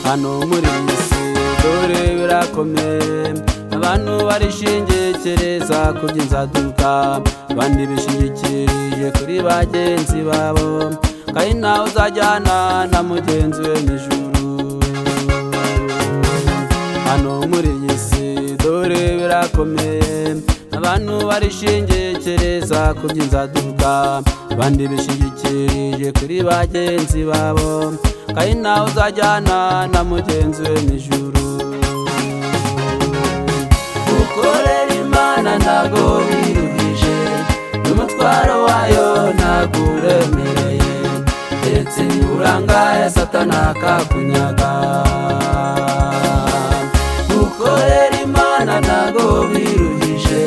Hano muri iyi si dore birakomeye, abantu barishingikiriza ku by'inzaduka, abandi bishingikirije kuri bagenzi babo, kandi nawe uzajyana na mugenzi we mu ijuru. Hano muri iyi si dore birakomeye, abantu barishingikiriza ku by'inzaduka, abandi bishingikirije kuri bagenzi babo, kandi nawe uzajyana na mugenzi we mu ijuru. Gukorera Imana ntabwo biruhije, n'umutwaro wayo ntabwo uremereye, ndetse urangaye Satani akakunyaga. Gukorera Imana ntabwo biruhije,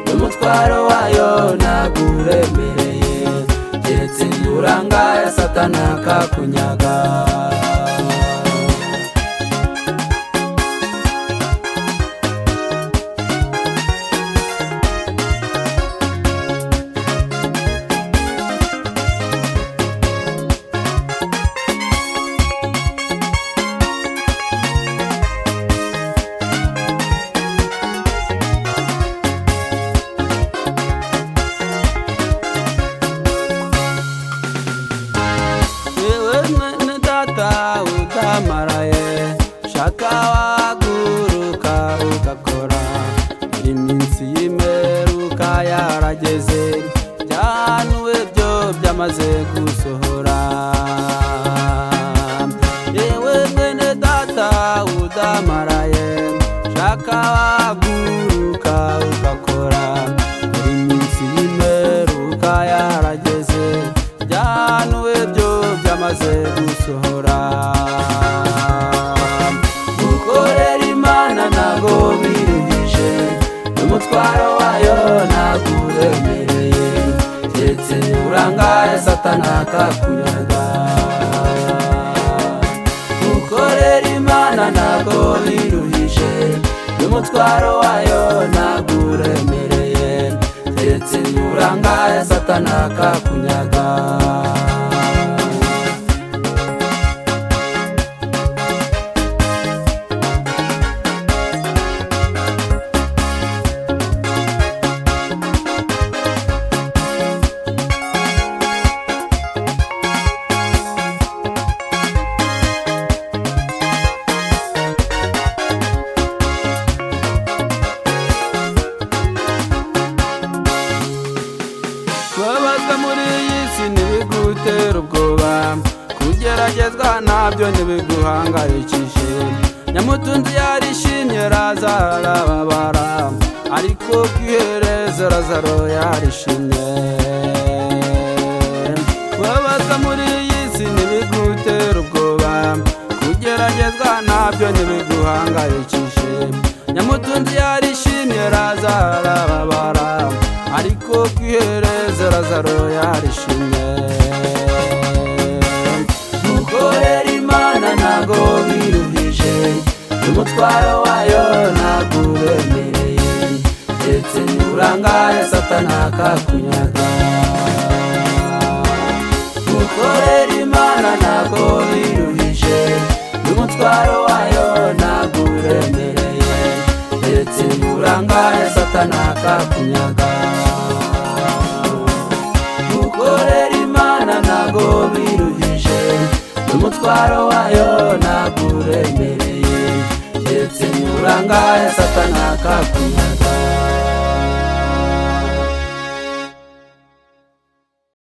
n'umutwaro wayo ntabwo uremereye, keretse urangaye Satani akakunyaga. Yewe mwene data udamaraye, shaka waguruka ugakora, dore iminsi y'imperuka yarageze, byahanuwe byo byamaze gusohora. Yewe mwene data udamaraye, shaka waguruka ugakora, dore iminsi y'imperuka yarageze, byahanuwe byo byamaze gusohora. Gukorera Imana ntabwo biruhije, n'umutwaro wayo ntabwo uremereye, keretse urangaye Satani akakunyaga. Gukorera Imana ntabwo biruhije, n'umutwaro wayo ntabwo uremereye, keretse urangaye Satani akakunyaga. Kubabazwa muri iyi si ntibigutera ubwoba, kugeragezwa nabyo ntibiguhangayikishe. Nyamutunzi yarishimye Lazaro arababara, ariko ku iherezo Lazaro yarishimye. Kubabazwa muri iyi si ntibigutera ubwoba, kugeragezwa nabyo ntibiguhangayikishe. Nyamutunzi yarishimye Lazaro arababara, ariko ku iherezo Lazaro yarishimye. Gukorera Imana ntabwo biruhije, n'umutwaro wayo ntabwo uremereye, ndetse urangaye Satani akakunyaga. Gukorera Imana ntabwo biruhije, n'umutwaro wayo ntabwo uremereye, ndetse urangaye Satani akakunyaga. Gukorera Imana ntabwo biruhije, n'umutwaro wayo ntabwo uremereye, keretse urangaye Satani akakunyaga.